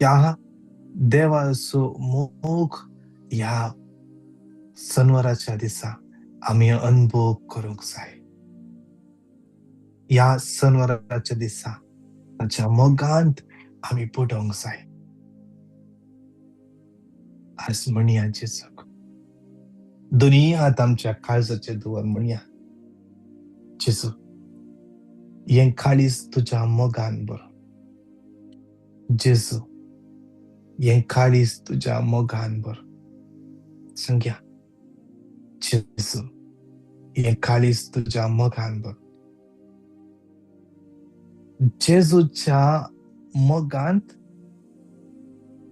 त्या देवाचो मोग ह्या सनवाराच्या दिसा आमी अनुभव करूंक जाय. ह्या सनवाराच्या दिसा ताच्या मोगांत आमी बुडोवंक जाय. आज म्हणया जेजूक, दोनी हात आमच्या काळजाचेर दवर, म्हणया, जेजू, हें काळीज तुज्या मोगान भर. जेजू, हें काळीज तुज्या मोगान भर. सांगया, जेजू, हें काळीज तुज्या मोगान भर. जेजूच्या मोगांत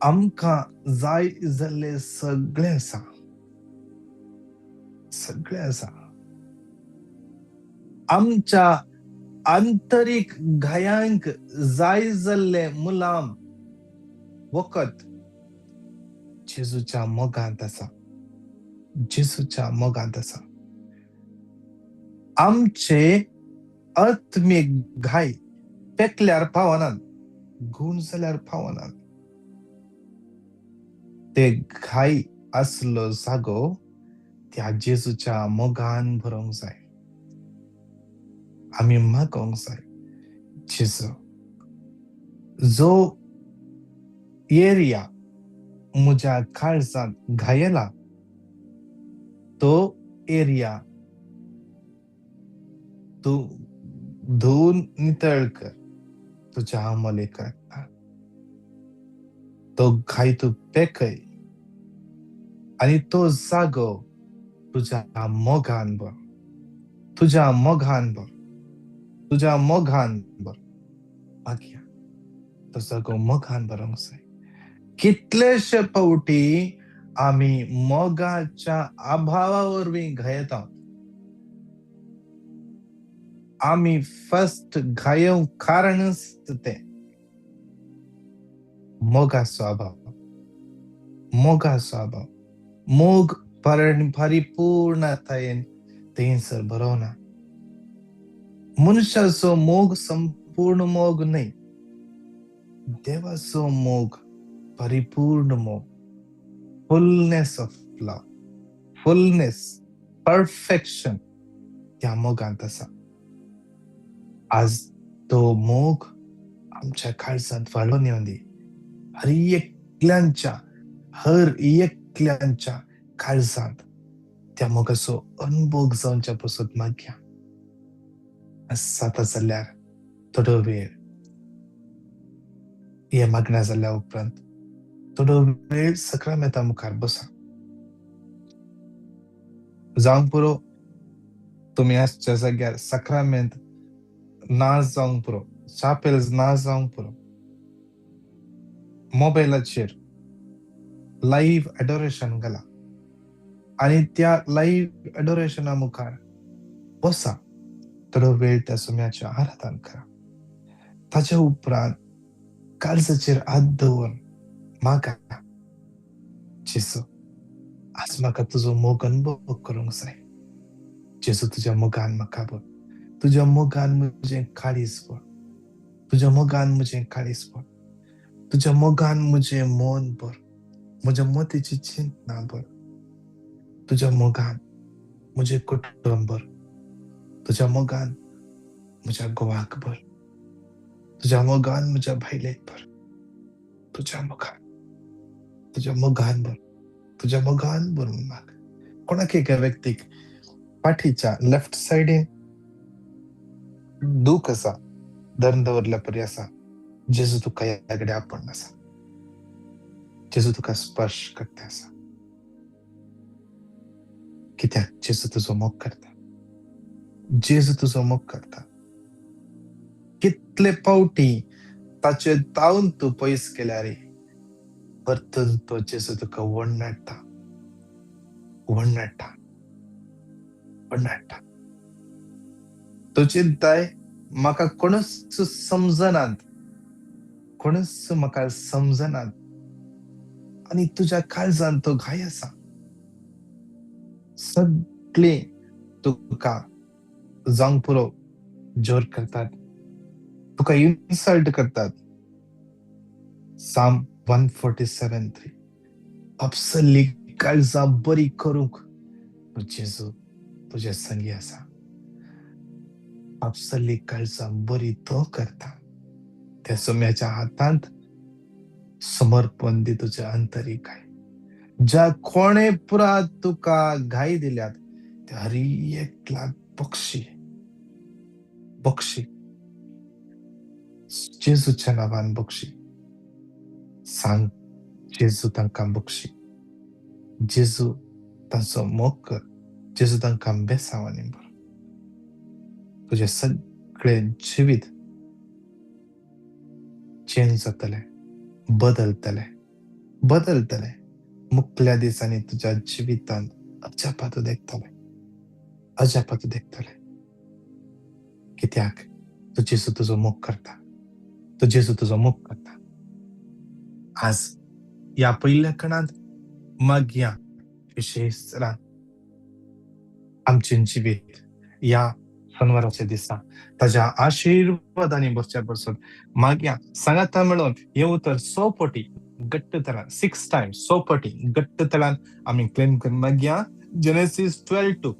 आमकां जाय जाल्लें सगळें आसा, सगळें आसा. आमच्या आंतरीक घायांक जाय जाल्लें मुलाम, वखद जेजूच्या मोगांत आसा, जेजूच्या मोगांत आसा. आमचे आत्मीक घाय पेकल्यार पावनात, गूण जाल्यार पावनात. ते घाय आसलो जागो त्या जेजूच्या मोगान भरोंक जाय. आमी मागोंक जाय, जेजू, जो एरिया म्हज्या काळजांत घायला तो एरिया तूं धुवन नितळ कर तुज्या अमोलेक रगतान. तो घाय तूं पेकय आनी तो जागो तुज्या मोगान भर, तुज्या मोगान भर, तुज्या मोगान भर. मागया, तो जागो मोगान भरोंक जाय. कितलेशे फावटी आमी मोगाच्या अभावा वरवीं घायेता. आमी फस्ट घायोवंक कारणच तें मोगाचो अभाव, मोगाचो अभाव. मोग परिपूर्णतायेन थंयसर बरोवना. मनशाचो मोग संपूर्ण मोग न्हय, देवाचो मोग परिपूर्ण मोग, fullness of love, fullness, perfection त्या मोगांत आसा. आज तो मोग आमच्या काळजांत वाडोवन येवंदी. हर एकल्यांच्या, हर एकल्यांच्या काळजांत त्या मोगाचो अनुभव जावच्या पासत मागया. जाता जाल्यार थोडो वेळ हे मागण्या जाल्या उपरांत थोडो वेळ सक्रामेंता मुखार बसा. जावंक पुरो, तुमी आसच्या जाग्यार सक्रामेंत ना जावंक पुरो, चापेल ना जावंक पुरो, मोबायलाचेर लायव्ह एडोरेशन घाला आनी त्या लायव्ह एडोरेशना मुखार बसा. थोडो वेळ त्या सुम्याचें आराधन करा. ताच्या उपरांत काळजाचेर हात दवरून मागा, जेजू, आज म्हाका तुजो मोग अनुभव करूंक जाय. जेजू, तुज्या मोगान म्हाका भर, तुज्या मोगान म्हजें काळीज भर, तुज्या मोगान म्हजें काळीज भर, तुज्या मोगान म्हजें मन भर, म्हज्या मतीची चिंतना भर, तुज्या मोगान म्हजें कुटुंब भर, तुज्या मोगान म्हज्या घोवाक भर, तुज्या मोगान म्हज्या बायलेक भर, तुज्या मोगान, तुज्या मोगान भर, तुज्या मोगान भर म्हूण माग. कोणाक एका व्यक्तीक फाटीच्या लेफ्ट सायडीन दूख आसा, धरून दवरल्या परी आसा, जेजू तुका ह्या कडेन आपण आसा, जेजू तुका स्पर्श करता आसा. कित्याक जेजू तुजो मोग करता, जेजू तुजो मोग करता. कितले फावटी ताचे तावन तूं पयस केल्यार परतून तो जेजू तुका वडनाडटा, वडनाडटा, वडनाडटा. तूं चिंताय म्हाका कोणूच समजनात, कोणूच म्हाका समजनात, आनी तुज्या काळजान तो घाय आसा. सगळीं तुका जावंक पुरो जोर करतात, तुका इन्सल्ट करतात. साम 147:3. आपसली काळजां बरी करूंक जेजू तुजे संगी आसा. आपसली काळजां बरी तो करता. त्या सोम्याच्या हातांत समर्पण दी तुजें आंतरीक. ज्या कोणे पुरा तुका घाई दिल्यात त्या हर एकल्याक बक्षी बक्षी, जेजूच्या नांवान बक्षी. सांग जेजू तांकां बक्षी. जेजू तांचो मोग कर. जेजू तांकां बेसांव आनी बरो. तुजें सगळें जिवीत चेंज जातलें, बदलतलें, बदलतलें. मुखल्या दिसांनी तुज्या जिवितांत अजापां तूं देखतलें, अजापां तूं देखतलें. कित्याक तो जेजू तुजो मोग करता, तो जेजू तुजो मोग करता. आज ह्या पयल्या खणांत मागया विशेश तरान आमचें जिवीत ह्या सनवाराच्या दिसा ताज्या आशिर्वादांनी भरच्या पासत मागया. सांगाता मेळोन हें उतर स पटी घट्ट तरान, 6 टायम्स स पटी घट्ट तरान आमी क्लेम करून मागया. जेनेसीस 12:2,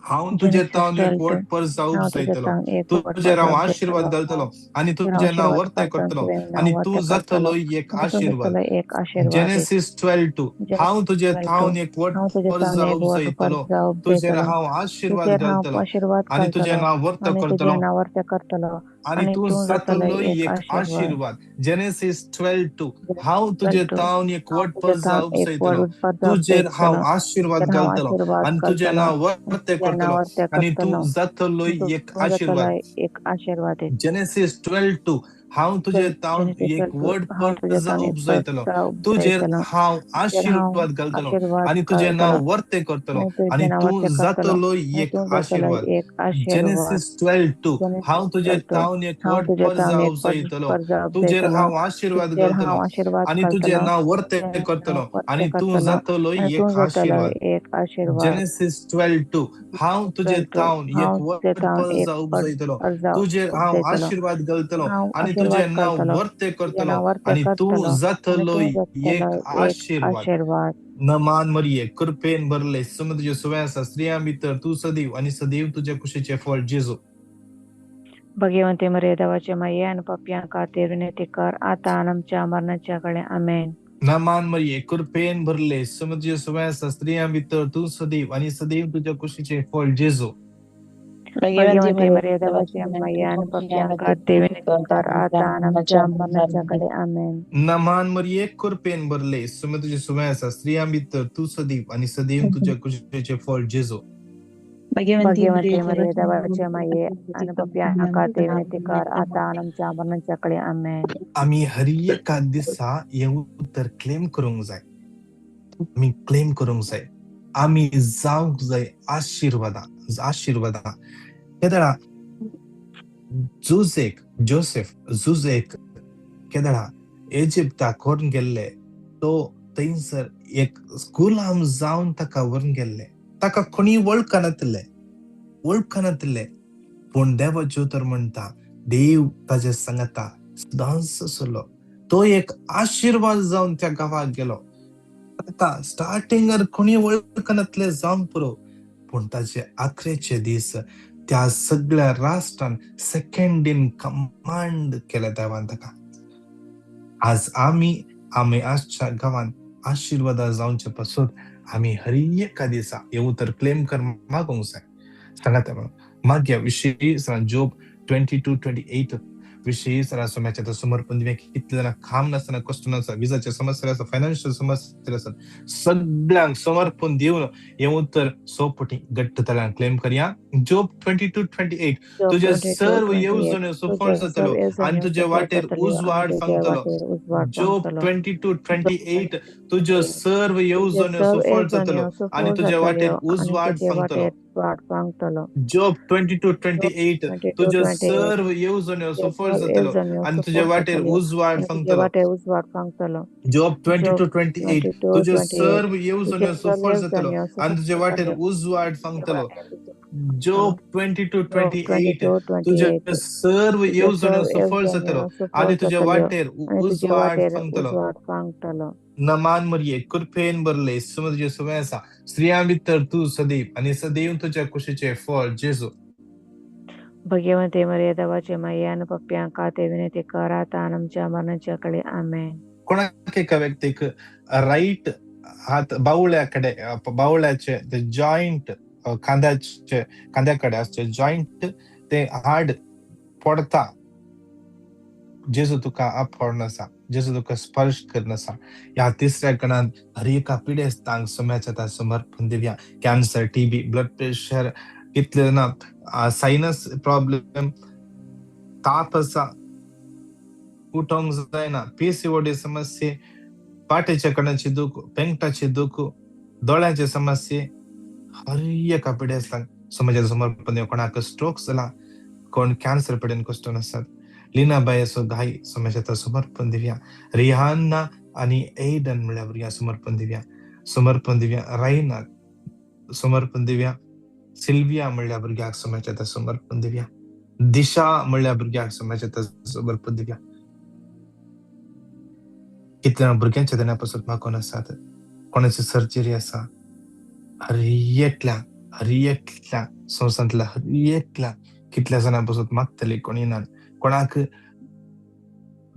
हांव तुजे जेनेसीस तावन एक 12:2, व्हड परजा हांव तुजे उपजयतलो, तावन एक व्हड तुजेर परजा हांव उपजयतलो, आशिर्वाद घालतलो आनी तुजेर हांव तुजें नांव आशिर्वाद वर्तें घालतलो, करतलो तुजें आनी नांव तूं वर्तें करतलो जातलो एक आनी तूं आशिर्वाद. जातलो एक आशिर्वादीत. जेनेसीस 12:2, हांव जेनेसीस तुजे 12:2, थावन एक व्हड हांव तुजे तावन परजा एक व्हड उपजयतलो, परजा तुजेर उपजयतलो, हांव आशिर्वाद तुजेर हांव घालतलो आशिर्वाद आनी तुजें घालतलो नांव वर्तें आनी तुजें करतलो नांव वर्तें करतलो आनी आनी तूं तूं जातलो जातलो एक एक आशिर्वाद. आशिर्वाद. जेनेसीस 12:2, जेनेसीस हांव तुजे 12:2, तावन एक हांव व्हड तुजे परजा तावन एक उपजयतलो, व्हड परजा तुजेर हांव उपजयतलो, आशिर्वाद तुजेर हांव घालतलो आशिर्वाद आनी तुजें घालतलो नांव आनी वर्तें तुजें नांव करतलो वर्तें आनी तूं करतलो जातलो आनी तूं एक जातलो आशिर्वाद. एक आशिर्वादीत. जेनेसीस 12:2, हांव तुजे तावन जेनेसीस एक 12:2, व्हड हांव तुजे परजा तावन एक उपजयतलो, परजा तुजेर उपजयतलो, हांव तुजेर हांव आशिर्वाद घालतलो आशिर्वाद आनी तुजें घालतलो नांव वर्तें करतलो आनी तुजें आनी नांव तूं वर्तें करतलो जातलो आनी एक तूं जातलो आशिर्वाद. एक आशिर्वाद. जेनेसीस 12:2, हांव जेनेसीस तुजे 12:2, तावन एक हांव व्हड तुजे परजा तावन एक उपजयतलो, परजा तुजेर उपजयतलो, हांव आशिर्वाद तुजेर घालतलो हांव आशिर्वाद आनी तुजें घालतलो नांव वर्तें तुजें नांव करतलो वर्तें आनी तूं करतलो जातलो आनी तूं एक जातलो आशिर्वाद. एक आशिर्वाद. जेनेसीस 12:2, हांव तुजे 12:2, तावन एक हांव तुजे व्हड तावन एक परजा उपजयतलो, परजा तुजेर हांव उपजयतलो, आशिर्वाद घालतलो हांव आनी आशिर्वाद तुजें नांव घालतलो, वर्तें तुजें करतलो नांव वर्तें आनी तूं करतलो आनी जातलो तूं एक जातलो एक आशिर्वाद. आशिर्वाद. नमान मरिये, कृपेन भरले, सुम तुजे सुवें आसा, स्त्रियां भितर तूं सदैव आनी सदैव तुज्या कुशीचें फळ जेजू. भगवंती मरिये देवाचे माये आनी पापयां खातीर विनंती कर आतां आनी आमच्या मरणाच्या वेळी. आमेन. नमान मरिये, कृपेन भरले, सुम तुजे सुवें आसा, स्त्रियां भितर तूं सदैव आनी सदैव तुज्या कुशीचें फळ जेजू. भगवंती मरिये देवाचे माये आनी पापयां खातीर विनंती कर आतां आनी आमच्या मरणाच्या वेळी. आमेन. नमान मरिये, कृपेन भरले, सुम तुजे सुवें आसा, स्त्रियां भितर तूं सदैव आनी सदैव तुज्या कुशीचें फळ जेजू. भगवंती मरिये देवाचे माये आनी पापयां खातीर विनंती कर आतां आनी आमच्या मरणाच्या वेळी. आमेन. आमी हर एका दिसा हें उतर क्लेम करूंक जाय, आमी क्लेम करूंक जाय, आमी जावंक जाय आशिर्वादां, आशिर्वादां. केदळा जुजेक, जोसेफ जुजेक केदळा इजिप्ताक व्हरून गेल्ले, तो थंयसर एक गुलाम जावन ताका व्हरून गेल्ले, ताका कोणी वळखनातले, वळखनातले. पूण देवाचें उतर म्हणटा देव ताजे सांगता सदांच आसलो, तो एक आशिर्वाद जावन त्या गांवाक गेलो. ताका स्टार्टिंगार कोणी वळखनातले जावंक पुरो, पूण ताजे आखरेचे दीस त्या सगळ्या राष्ट्रान सेकंड इन कमांड केले देवान ताका. आज आमी आमी आजच्या गांवान आशिर्वादा जावचे पासून आमी हर एका दिसा हें उतर क्लेम कर मागूंक जाय. सांगात म्हणून मागया विशेश जोब 22:28 विशेष सोम्याच्या समर्पण दिवया. कितले जाणां काम नासतना, कश्ट नासतना, विजाचे समस्या आसा, फायनान्शियल समस्या आसा, सगळ्यांक समर्पण दिवन हें उतर सोपटी घट्ट तरान क्लेम करया. जोब 22:28, जोब तुजे 22 सर्व 28, येवजण्यो सुफळ तुजे जातलो सर्व आनी येवजण्यो तुजे सुफळ वाटेर जातल्यो आनी उजवाड तुजे फांकतलो. वाटेर उजवाड जोब फांकतलो. 22:28, तुज्यो 22:28, सर्व तुजे येवजण्यो सर्व सुफळ जातलो येवजण्यो आनी सुफळ तुजे वाटेर जातल्यो आनी उजवाड तुजे फांकतलो. वाटेर उजवाड फांकतलो. जोब 22:28, जोब तुज्यो 22:28, सर्व येवजण्यो तुजे सुफळ सर्व जातलो येवजण्यो आनी तुजे सुफळ वाटेर जातल्यो उजवाड आनी तुजे फांकतलो. वाटेर उजवाड फांकतलो. जोब जोब 22:28, तुज्यो 22:28, सर्व तुजे येवजण्यो सर्व सुफळ जातलो येवजण्यो आनी सुफळ तुजे वाटेर जातल्यो उजवाड तुजे फांकतलो. वाटेर जोब 22:28 तुझे 22:28 सर्व तुज्यो येवजण्यो सर्व सफळ जातलो येवजण्यो सफळ आनी तुज्या जातल्यो वाटेर आनी तुजे उजवाड वाटेर फांकतलो. उजवाड फांकतलो. नमान मरिये, कृपेन भरले, सुम तुजे सुवें आसा, स्त्रियां भितर तूं सदैव आनी सदैव तुज्या कुशीचें फळ जेजू. भगवंते मरिये देवाचे माये आनी पापयांक खातीर विनंती कर आतां आनी आमच्या मरणाच्या वेळी. आमेन. कोणाक एका व्यक्तीक राईट हात बावळ्या कडे, बावळ्याचे ते जॉईंट, खांद्याचे खांद्या कडेन आसचे जॉईंट ते हाड पडता, जेजू तुका आपोवन आसा, जेजू तुका स्पर्श करून आसा. ह्या तिसऱ्या गणांत हर एका पिडेस्तांक सोम्याच्या आतां समर्पण दिवया. कॅन्सर, टीबी, ब्लड प्रेशर, कितले जाणां सायनस प्रॉब्लेम, ताप आसा, उठोंक जायना, पीसीओडी समस्ये, पाटेच्या कणाची दूख, पेंगटाची दूख, दोळ्यांचे समस्ये, हर एका पिडेस्तांक समाजाचे समर्पण दिवया. कोणाक स्ट्रोक जाला, कोण कॅन्सर पडेन कश्टन आसात, लीना बायेचो घाई समाजाच्या समर्पण दिवया. रिहाना आनी एडन म्हळ्यार भुरग्यांक समर्पण दिवया. समर्पण दिवया रायनाक समर्पण दिवया. सिल्विया म्हणल्या भुरग्याक समाजाच्या समर्पण दिवया. दिशा म्हणल्या भुरग्याक समाजाच्या समर्पण दिवया. कितल्या जाणां भुरग्यांच्या देण्या पासून मागून आसात, कोणाची सर्जरी आसा, हर एकल्या हर एकल्या संवसारांतल्या हर एकल्या कितल्या जाणां पासून मागतली कोणी ना. कोणाक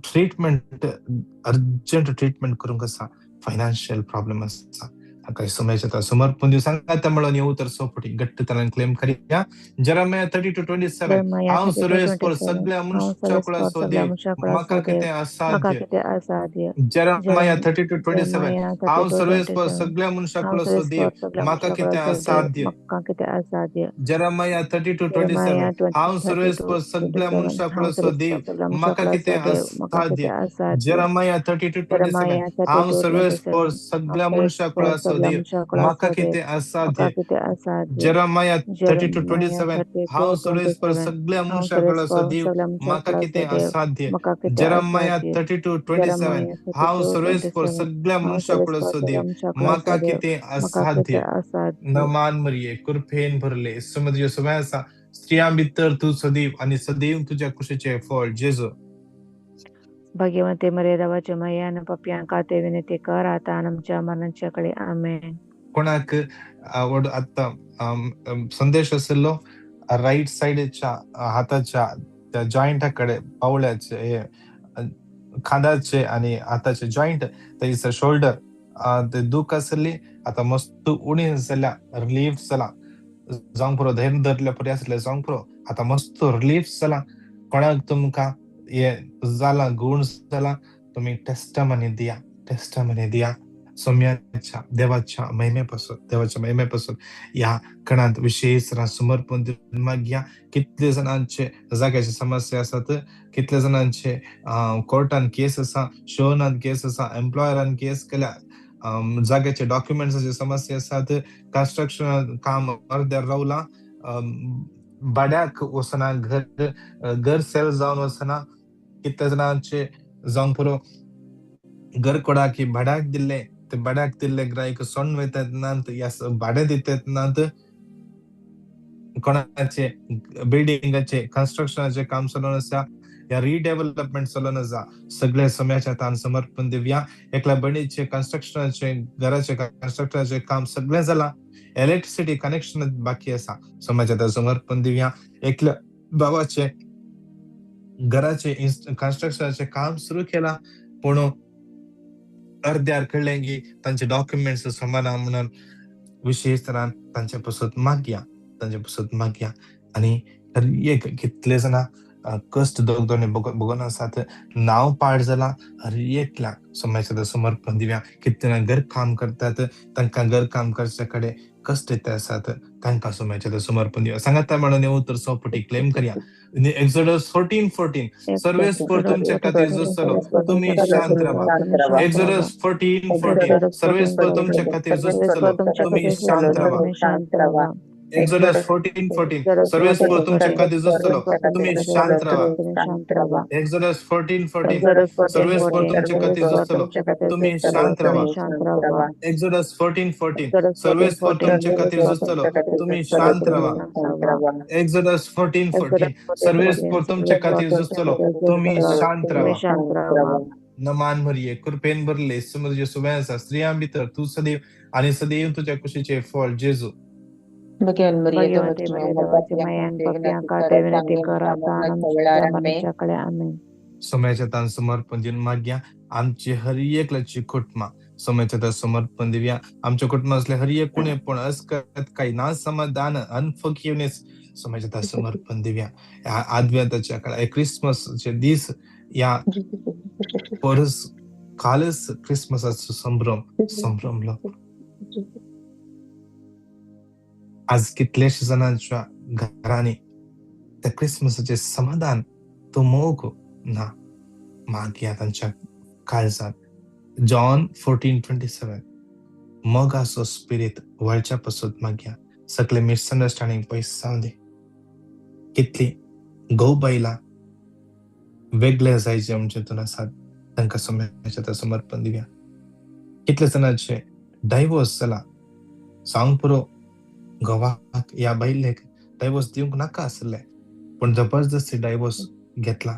ट्रिटमेंट, अर्जंट ट्रिटमेंट करूंक आसा, फायनान्शियल प्रॉब्लेम आसा, ताका समाजाच्या समर्पण दिवं. सांगाता म्हणून येऊ तर सोपटी घट्टतणान क्लेम करया. जेरेमिया 32:27 जेरेमिया हांव 32:27 सर्वेस्पर सगळ्या हांव मनुष्या कुळाचो सर्वेस्पर सगळ्या देव, मनशा म्हाका कुळाचो देव, कितें म्हाका असाध्य. कितें असाध्य. जेरेमिया 32:27 जेरेमिया हांव 32:27 सर्वेस्पर सगळ्या मनुष्या हांव कुळाचो देव, सर्वेस्पर सगळ्या म्हाका मनशा कितें कुळाचो देव, असाध्य. म्हाका कितें असाध्य. जेरेमिया 32:27 जेरेमिया हांव सर्वेस्पर 32:27 सगळ्या मनुष्या हांव कुळाचो देव, सर्वेस्पर सगळ्या मनशा म्हाका कितें कुळाचो देव, म्हाका असाध्य. कितें असाध्य. जेरेमिया 32:27 जेरेमिया हांव 32:27 सर्वेस्पर हांव सगळ्या मनुष्या सर्वेस्पर कुळाचो सगळ्या देव, मनशा म्हाका कुळाचो देव, कितें म्हाका असाध्य. कितें असाध्य. जेरेमिया जेरेमिया 32:27 हांव सर्वेस्पर 32:27 सगळ्या हांव मनुष्या कुळाचो सर्वेस्पर देव, सगळ्या मनशा म्हाका कुळाचो कितें देव, असाध्य. म्हाका कितें जेरेमिया असाध्य. 32:27 जेरेमिया हांव सर्वेस्पर 32:27 सगळ्या हांव मनुष्या सर्वेस्पर कुळाचो सगळ्या देव, मनशा म्हाका कुळाचो देव, कितें म्हाका कितें असाध्य. असाध्य. नमान मरिये, कृपेन भरले, तुज्यो सुवें आसा, स्त्रियां भितर तूं सदैव आनी सदैव तुज्या कुशीचें फळ जेजू. भगवंते मरिये देवाचे माये आनी पापयांक खातीर विनंती कर आतां आनी आमच्या मरणाच्या वेळी. आमेन. कोणाक आवड आतां संदेश आशिल्लो, राईट सायडीच्या हाताच्या त्या जॉयंटा कडेन बावळ्याचे हे खांदाचे आनी हाताचे जॉयंट थंयसर शोल्डर ते दूख आसली, आतां मस्त उणी जाल्या, रिलीफ जाला. जावंक पुरो, धैर्य धरल्या परी आसलें जावंक पुरो, आतां मस्त रिलीफ जाला. कोणाक तुमकां हे जाला, गूण जाला, तुमी टेस्टमनी दिया, टेस्टमनी दिया सोम्याच्या देवाच्या महिमेपासून, देवाच्या महिमेपासून. ह्या खणांत विशेष समर्पण दिवन मागया. कितले जाणांचे जाग्याचे समस्या आसात, कितले जाणांचे कोर्टान केस आसा, शोनान केस आसा, एम्प्लॉयरान केस केल्या, जाग्याचे डॉक्युमेंट्साचे समस्या आसात, कन्स्ट्रक्शन काम अर्द्यार रावलां, भाड्याक वचना घर, घर सेल जावन वचना, कितले जाणांचे जावंक पुरो घर कोणाक भाड्याक दिल्ले, ते भाड्याक दिल्ले ग्राहक सोडून वयतात नात, या भाडें दितात नात, कोणाचे बिल्डिंगाचे कन्स्ट्रक्शनाचे काम चलोवन आसा या रिडेव्हलपमेंट चलोवन आसा, सगळे समयाच्या तान समर्पण दिवया. एकल्या भयणीचे कन्स्ट्रक्शनाचे घराचे कन्स्ट्रक्शनाचे काम सगळें जालां, इलेक्ट्रिसिटी कनेक्शन बाकी आसा, समाजाच्या तान समर्पण दिवया. एकल्या भावाचे घराचे कन्स्ट्रक्शनाचे काम सुरू केलां, पूण अर्द्यार कळ्ळें की तांचे डॉक्युमेंट्स समान म्हणून विशेष तरान तांचे पसत मागया, तांचे पसत मागया. आनी हर एक कितले जाणां कश्ट दोग बगोन आसात, नांव पाड जालां, हर एकल्याक समाजाच्या समर्पण दिवया. कितले जाणां घर काम करतात, तांकां घर काम करचे कडेन कश्ट येत आसात, तांकां समाजाच्या समर्पण दिवया. सांगाता म्हणून उतर सोपटी क्लेम करया. एक्सोडस 14:14 सर्वेस्पर तुमच्या खातीर झुजतलो, तुमी शांत रावा. एक्सोडस 14:14 सर्वेस्पर तुमच्या खातीर झुजतलो, तुमी शांत रावा. शांत रावा. एक्झोडस 14:14, सर्वेस्पर तुमचे खातीर झुजतलो, तुमी शांत रावा. एक्झोडस 14:14, सर्वेस्पर तुमचे खातीर झुजतलो, तुमी शांत रावा. एक्झोडस 14:14, सर्वेस्पर तुमचे खातीर झुजतलो, तुमी शांत रावा. एक्झोडस 14:14, सर्वेस्पर तुमचे खातीर झुजतलो, तुमी शांत रावा. नमान मरिये, कृपेन भरले, तुझे सुवें आसा, स्त्रियां भितर तूं सदैव आनी सदैव तुज्या कुशीचें फळ जेजू. भगवती मरिया देवाची माय आनी पापयां खातीर विनंती कर आतां आनी आमच्या मरणाच्या वेळार. आमेन. सोम्याच्या तान समर्पण दिवन मागया आमची हर एकल्याची कुटुंबां सोम्याच्या तान समर्पण दिवया. आमच्या कुटुंबांतले हर एक उणेपण, अस्कत, काही ना समाधान, अनफॉरगिवनेस सोम्याच्या तान समर्पण दिवया. ह्या आदवेंताच्या काळार, क्रिसमसचे दीस, ह्या परस कालच क्रिसमसाचो संभ्रम संभ्रमलो. आज कितल्याश्या जाणांच्या घरांनी त्या क्रिसमसाचें समाधान, तो मोग ना. मागया तांच्या काळजांत जॉन 14:27 मोगाचो स्पिरीत वळच्या पासत मागया. सगळे मिसअंडरस्टँडींग पयस जावं दी. कितली घोव बायलां वेगळे जायचे आमचे हितून आसात, तांकां सोम्याच्या समर्पण दिवया. कितले जाणांचे डायवोर्स जाला, सांग पुरो घोवाक ह्या बायलेक डायवोर्स दिवंक नाका आसलें, पूण जबरदस्ती डायवोर्स घेतला.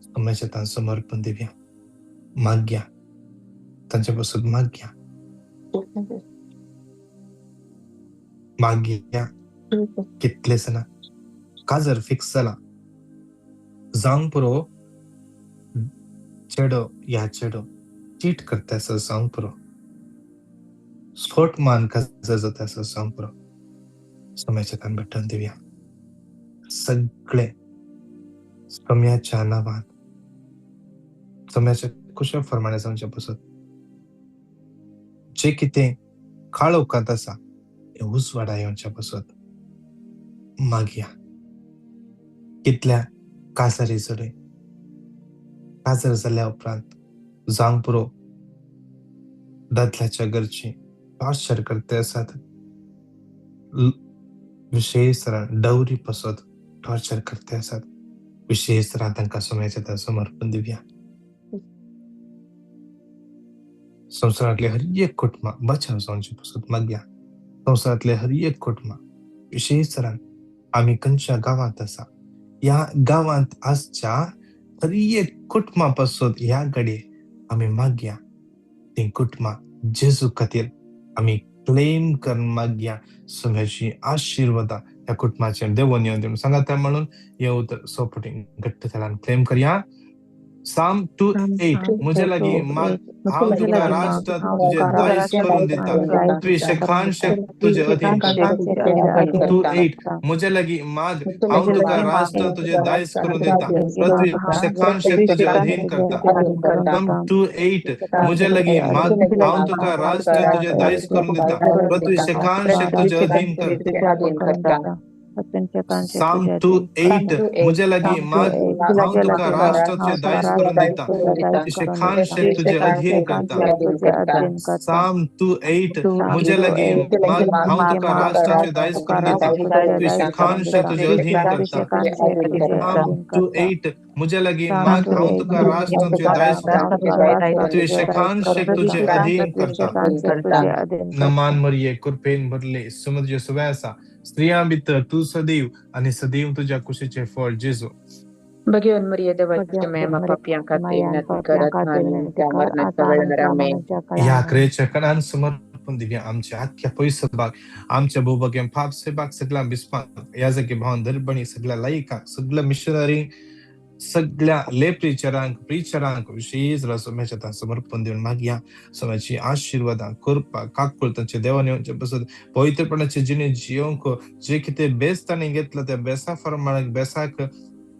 सोम्याच्या समर्पण दिवया. मागया तांचे पासून, मागया, मागया. कितले जाणां काजर फिक्स जाला, जावंक पुरो चेडो ह्या चेडो चीट करता आसा, जावंक पुरो स्फोट मान काजर जाता आसा, जावंक पुरो. सोम्याच्या तान भेटोवन दिवया. सगळे सोम्याच्या नांवान, सोम्याच्या कुशळ फरमाणे जावचे पासत जे कितें काळोखांत आसा हें उजवाडा येवच्या पासत मागया. कितल्या काजारी जोडे काजार जाल्या उपरांत जावंक पुरो दादल्याच्या घरची टॉर्चर करते आसात, विशेष डवरी पासत टॉर्चर करते आसात. विशेष तांकां सोम्याच्या समर्पण दिवया. संवसारांतले हर एक कुटुंबां बचाव जावचे पासत मागया. संवसारांतले हर एक कुटुंबां, विशेष तरान आमी खंयच्या गांवांत आसा, ह्या गांवांत आसच्या हर एक कुटुंबा पासत ह्या घडये आमी मागया. तीं कुटुंबां जेजू खातीर आमी क्लेम करून मागया. सोम्याची आशिर्वादां ह्या कुटुंबाचेर देवोन येवन दी. सांगाता म्हणून हें उतर सोपटी घट्ट जाल्यान क्लेम करया. साम 2:8, म्हजे लागीं माग, हांव तुका राष्ट्र तुजें दायज करून दिता, तुवें शेखान शेख तुजे अधीन करता. 2:8, म्हजे लागीं माग, हांव तुका राष्ट्र तुजें दायज करून दिता, पृथ्वी शेखान शेख तुजे अधीन करता. साम 2:8, म्हजे लागीं माग, हांव तुका राष्ट्र तुजें दायज करून दिता, पृथ्वी शेखान शेख तुजे अधीन करता. साम 2:8, म्हजे लागीं माग, हांव तुका राष्ट्र तुजें दायज करून दिता, शेखान शेख तुजे अधीन करता. साम 2:8, म्हजे लागीं माग, हांव तुका राष्ट्र तुजें दायज करून दिता, शेखान शेख तुजे अधीन करता. साम 2:8, म्हजे लागीं माग, हांव तुका राष्ट्र तुजें दायज करून, शेखान शेख तुजे अधीन करता. नमान मरिये, कृपेन भरले, समुद्र सुवे आसा, स्त्रियां भितर तूं सदैव आनी सदैव तुज्या कुशीचें फळ जेजू. भगवान मरिया देवाची माय, पापयां खातीर विनंती कर आतां आनी आमच्या मरणाच्या वेळार. आमेन. ह्या क्रेच्या कणान समर्पण दिवया आमच्या आख्या पयसबाग, आमच्या भोवभाग्यां पाप सेबाक, सगळ्या बिस्पाक, ह्या जागे भावन दरबणी, सगळ्या लायकांक, सगळ्या मिशनरी, सगळ्या ले प्रिचरांक, प्रिचरांक विशेष सोम्याच्या समर्पण दिवन मागया. सोम्याची आशिर्वादां, कृपा, काकुळ तांचे देवान येवचे पासत पवित्रपणाचे जिणे जियोंक, जे कितें बेस तांणी घेतला त्या बेसा प्रमाणे बेसाक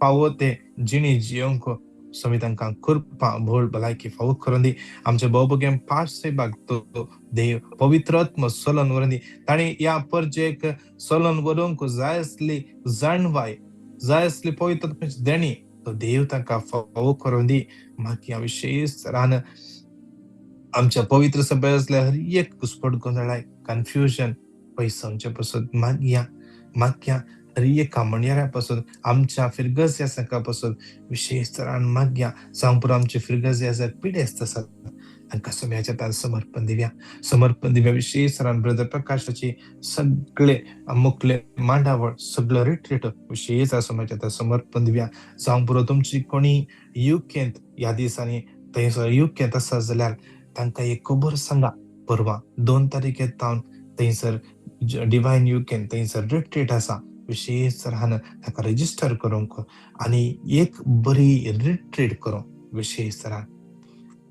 फावो ते जिणे जियोंक स्वामी तांकां कृपा, भोळ, भलायकी फावो करून दी. आमच्या भोवभोग्यां पास सेबाक तो देव पवित्र आत्म सोलोन व्हरून दी. तांणी ह्या परजेक सोलोन व्हरूंक जाय आसली जाणवाय, जाय आसली पवित्र आत्म्याची देणी तो देव तांकां फावो करून दी. मागीर विशेष तरान आमच्या पवित्र सभे आसल्या हर एक घुस्पट गोंदळाय, कन्फ्युजन, पयसांचे पासत मागया मागया हर एका म्हणयाऱ्या पासून आमच्या फिरगज ह्या संघा पासून विशेष तरान मागया जावं पुरो आमचे फिरगज ह्या पिडेस्त आसात तांकां सोम्याच्या हातान समर्पण दिवया समर्पण दिवया. विशेष तरान ब्रदर प्रकाशाची सगळे मुखले मांडावळ सगळो रिट्रीट विशेष सोम्याच्या हातान समर्पण दिवया. जावं पुरो तुमची कोणी युकेंत ह्या दिसांनी थंयसर युकेंत आसा जाल्यार तांकां एक खबर सांगा परवां 2 तारखेर तावन थंयसर डिवायन युकेन थंयसर रिट्रीट आसा. विशेष तरान ताका रजिस्टर करूंक आनी एक बरी रिट्रीट करूंक विशेष तरान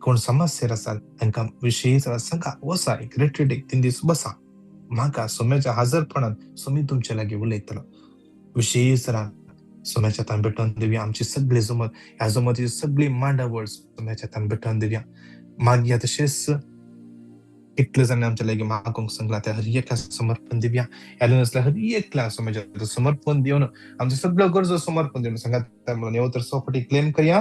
कोण समस्येर आसात तांकां विशेष तरान सांगा वसा एक रिट्रीट एक 3 दीस बसा म्हाका सोम्याच्या हाजरपणान सोमी तुमचे लागीं उलयतलो. विशेष तरान सोम्याच्या हातान भेटोवन दिवया आमची सगळी जमत ह्या जमतीची सगळी मांडावळ सोम्याच्या हातान भेटोवन दिवया. मागीर तशेंच कितले जाणांनी आमच्या लागीं मागूंक सांगला त्या हर एकल्या समर्पण दिवया. ह्या नासल्यार हर एकल्या सोम्याच्या समर्पण दिवन आमचे सगळ्यो गरजो समर्पण दिवन सांगात म्हणून येवं तर 100 क्लेम करया.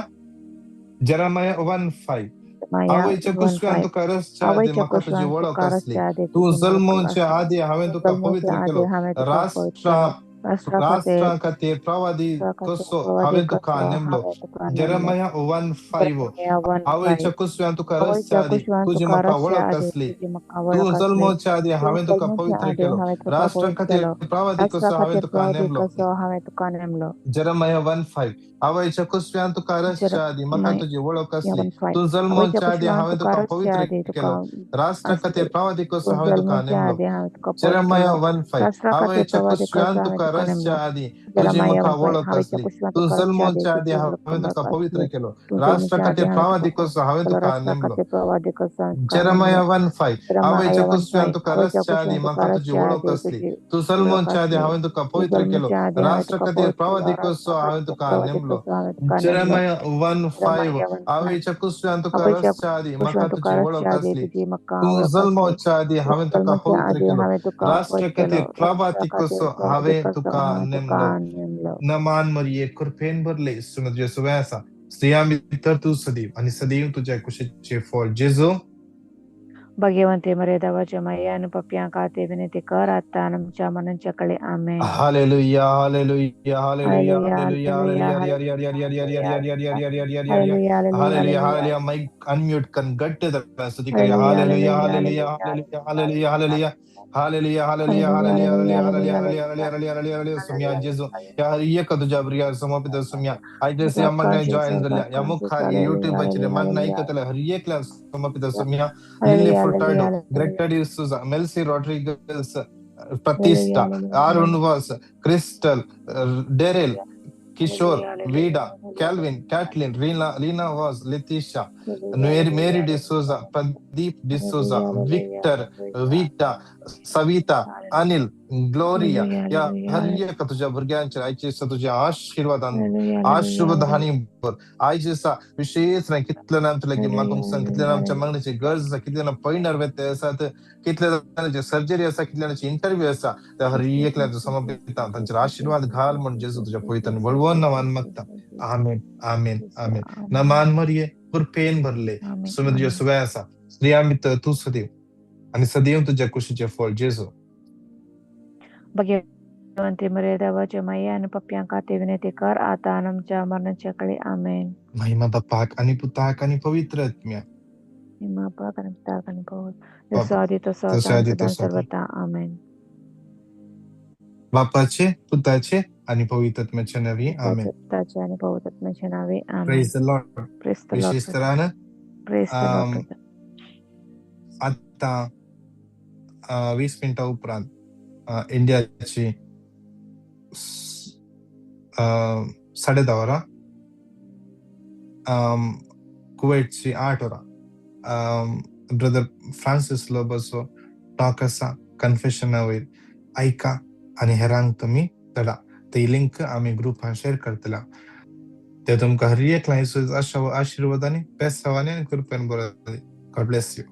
जेरेमाया 1:5 आवयच्या कुसव्यान तुका रसच्या आदी म्हाका तुजी वळख आसली, तूं जल्मोवचे आदी हांवें तुका पवित्र केलो, राष्ट्रा खातीर प्रवादी कसो हांवें तुका नेमलो. जेरेमाया 1:5 आवयच्या कुसव्यान तुका रसच्या आदी तुजी म्हाका वळख आसली, तूं जल्मोवचे आदी हांवें तुका पवित्र केलो, राष्ट्रा खातीर प्रवादी कसो हांवें तुका नेमलो. जेरेमाया 1:5 आवयच्या कुसव्यान तुका रसच्या आदी म्हाका तुजी वळख आसली, तूं जल्मोवच्या आदी हांवें तुका पवित्र केलो, राष्ट्रा खातीर प्रवादी कसो हांवें तुका नेमलो. जेरेमाया 1:5 आवयच्या कुसव्यान तुका रसच्या आदी तुजी म्हाका वळख आसली, तूं जल्मोवच्या आदी हांवें तुका पवित्र केलो, राष्ट्रा खातीर प्रवादी कसो हांवें तुका नेमलो. जेरेमाया 1:5 आवयच्या कुसव्यान तुका रसच्या आदी म्हाका तुजी वळख आसली, तूं जल्मोवच्या आदी हांवें तुका पवित्र केलो, राष्ट्रा खातीर प्रवादी कसो हांवें तुका नेमलो. जेरेमाया 1:5 आवयच्या कुसव्यान तुका रसच्या आदी म्हाका तुजी वळख आसली, तूं जल्मोवच्या आदी हांवें तुका पवित्र केलो, राष्ट्रा खातीर प्रवादी कसो हांवें तुका नेमलो. नमान मरिये कृपेन भरले सुन तुजे सुवे आसा, स्त्रियां भितर तूं सदैव आनी सदैव तुज्या कुशीचें फळ जेजू. भगवंते मरिया देवाच्या माया आनी पापयां खातीर विनंती कर आतां आनी आमच्या मरणाच्या काळी. आमेन. Hallelujah hallelujah hallelujah hallelujah hallelujah hallelujah hallelujah. Mic unmute करून घट्ट धरा स्तुती करूया. Hallelujah hallelujah hallelujah hallelujah hallelujah hallelujah hallelujah hallelujah hallelujah hallelujah hallelujah hallelujah. सुम्या जेजू ह्या हर एक तुज्या भुरग्याक समर्पित सुम्या आयज ह्या मागण्या जॉयन जाल्या ह्या मुखार युट्यूबाचेर मागणा आयकतल्या हर एकल्या समर्पित सुम्या. Lily Furtado, Greta D'Souza, Melcy Rodrigues, Pratishta, Arun Vaz, Crystal, Daryl, Kishore, Vida, Calvin, Catlin, Reena Vaz, Letitia, Mary D'Souza, Pradeep D'Souza, Victor, Vita, Savita, Anil, Gloria ह्या हर एका तुज्या भुरग्यांचेर आयचे दिसा तुज्या आशिर्वादान आशीर्वाद हांणी भर. आयचे दिसा विशेष नाही कितले जाण तुला मागूंक सांग, कितले जाण आमच्या मागण्याची गरज आसा, कितले जाण पयणार वेते आसात, कितले जाणांची सर्जरी आसा, कितले जाणांची इंटरव्यू आसा, त्या हर एकल्याचो समर्पिता तांचेर आशिर्वाद घाल म्हूण जेजू तुज्या पवित्र वळवून नांवान मागता. आमेन आमेन आमेन. नमान मरिये कृपेन भरले सुमे तुज्या सुवे आसा, स्त्रियां भितर तूं सदैव आनी सदैव तुज्या कुशीचें फळ जेजू. भगवंते मरिया देवाच्या माया आनी पापयां खातीर विनंती कर आतां आनी आमच्या मरणाच्या काळी. आमेन. महिमा बापाक आनी पुताक आनी पवित्र आत्म्याक. महिमा बापाक आनी पुताक आनी पवित्र जसो आदी तसो आतां सदां सर्वथा. आमेन. बापाचे पुताचे आणि पवित्र आत्म्याच्या नावे. आमेन. पुताचे आणि पवित्र आत्म्याच्या नावे. आमेन. Praise the Lord. Praise the Lord. विशेष तरान प्रेज the Lord. आता 20 मिनटां उपरांत इंडियाची 10:30 वरां, कुवेटची 8 वरां ब्रदर फ्रांसीस लोबोचो टॉक आसा कन्फेशना वयर. आयका आनी हेरांक तुमी धाडा. ती लिंक आमी ग्रुपान शेअर करतले. ते तुमकां हर एकल्या आशिर्वादांनी बेसांवांनी आनी कृपेन बरो. God bless you.